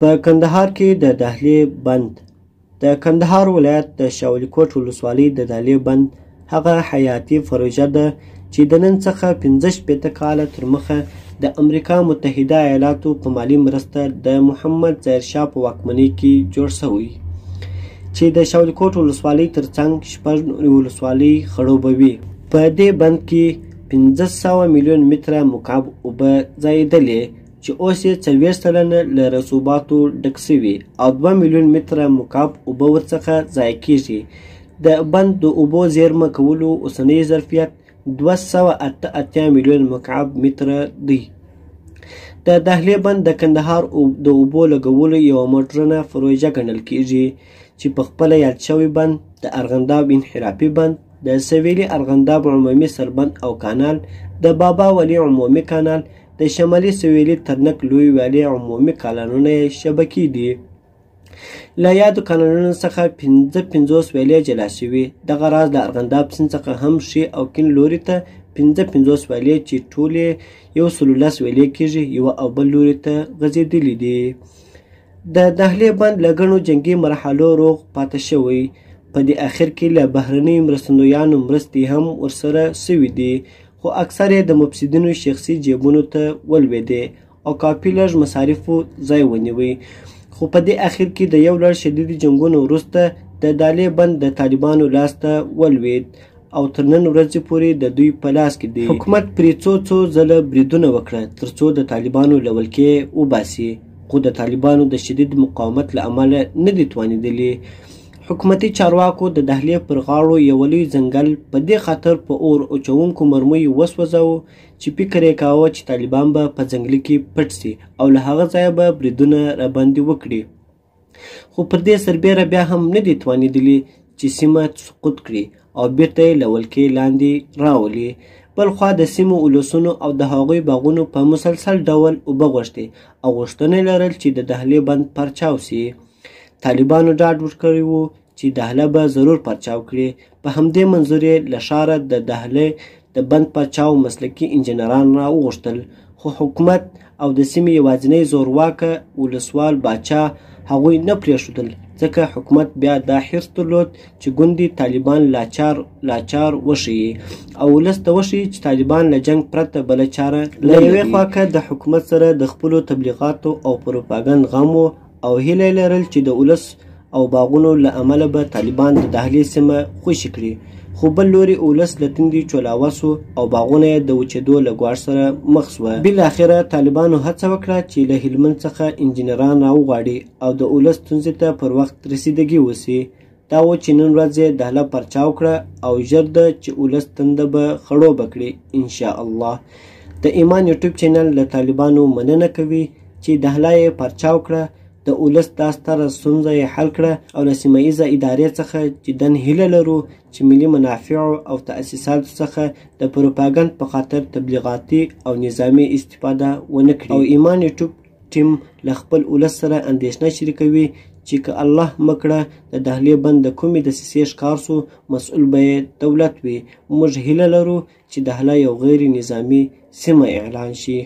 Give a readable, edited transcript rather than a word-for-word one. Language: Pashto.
په کندهار کې د دهلې بند. د کندهار ولایت د شاولیکوټ ولسوالۍ د دهلې بند هغه حیاتي پروژه ده چې د نن څخه 65 کاله تر مخه د امریکا متحده ایالاتو په مالي مرسته د محمد ظاهر شاه په واکمنۍ کې جوړ شوی، چې د شاولیکوټ ولسوالۍ ترڅنګ شپږ نورې ولسوالۍ خړوبوي. په دې بند کې 500 میلیون متره مکعب اوبه ځایېدلې، چې اوس یې 40% له رسوباتو ډک شوي او 2 میلیون متره مکعب اوبه ورڅخه ضایع کیږي. د بند د اوبو زیرمه کولو اوسنی ظرفیت 288 میلیون مکعب متره دی. د دهلې بند د کندهار د اوبو لګولو یوه مډرنه پروژه ګڼل کیږي، چې په خپله یاد شوی بند، د ارغنداب انحرافي بند، د سویلي ارغنداب عمومي سربند او کانال، د بابا ولي عمومي کانال، د شمالي سویلي ترنک لوی ویالې عمومي کانالونه یې شبکې دي. له یادو کانالونو څخه 55 ویالې جلا شوي. دغه راز له ارغنداب سیند څخه هم ښي او کیڼ لوري ته 55 ویالې، چې ټولې 110 ویالې کیږي، یوه او بل لوري ته غځېدلې دي. د دهلې بند له ګڼو جنګي مرحلو روغ پاتې شوی. په دې اخر کې له بهرنیو مرستندویانو مرستې هم ورسره شوې دي، خو اکثر یې د مفسدینو شخصي جیبونو ته ولوېدې او کافي لږ مصارفو ځای ونیوی. خو په دې اخر کې د یو لړ شدیدو جنګونو وروسته د دهلې بند د طالبانو لاس ته ولوېد او تر نن ورځې پورې د دوی په لاس کې دی. حکومت پرې څو څو ځله بریدونه وکړه ترڅو د طالبانو له ولکې وباسي، خو د طالبانو د شدید مقاومت له امله نه دي توانېدلي. حکومتي چارواکو د دهلې پر غاړو یو لوی ځنګل په دې خاطر په اور اچوونکو مرمیو وسوځاوه چې فکر یې کاوه چې طالبان به په ځنګله کې پټ سي او له هغه ځایه به بریدونه راباندې وکړي. خو پر دې سربېره بیا هم نه دي توانېدلي چې سیمه سقوط کړي او بیرته یې له ولکې لاندې راولي. بلخوا د سیمو ولسونو او د هغوی باغونو په مسلسل ډول اوبه غوښتې او غوښتنه یې لرل چې د دهلې بند پرچاو سي. طالبانو ډاډ ورکړی و چې دهله به ضرور پرچاو کړي. په همدې منظور یې له ښاره د دهلې د بند پرچاو مسلکي انجنیران را وغوښتل، خو حکومت او د سیمې یوازینی زورواکه ولسوال باچا هغوی نه پرېښودل، ځکه حکومت بیا دا حرص درلود چې ګوندې طالبان لاچار وښيي او ولس ته وښيي چې طالبان له جنګ پرته بله چاره له یوې خوا که د حکومت سره د خپلو تبلیغاتو او پروپاګند غم و او هیله یې لرل چې د ولس او باغونو له امله به طالبان د دهلې سیمه خوشې کړي، خو بل لوري ولس له تندې چولاوه سو او باغونه یې د وچېدو له ګواښ سره مخ سوه. بالاخره طالبانو هڅه وکړه چې له هلمند څخه انجینران راوغواړي او د ولس ستونزې ته پر وخت رسیدګي وسي. دا و چې نن ورځ یې دهله پرچاو کړه او ژر ده چې ولس تنده به خړوبه کړي انشاءالله. د ایمان یوټیوب چینل له طالبانو مننه کوي چې دهله یې پرچاو کړه، د ولس دا ستره ستونزه یې حل کړه او له سیمه ییزه ادارې څخه جدا هیله لرو چې ملي منافعو او تأسیساتو څخه د پروپاګند په خاطر تبلیغاتي او نظامي استفاده ونه کړي. او ایمان یوټیوب ټیم له خپل ولس سره اندېښنه شریکوي چې که الله مه کړه د دهلې بند د کومې دسیسې ښکار سو، مسؤل به یې دولت وي. موږ هیله لرو چې دهله یو غیر نظامي سیمه اعلان شي.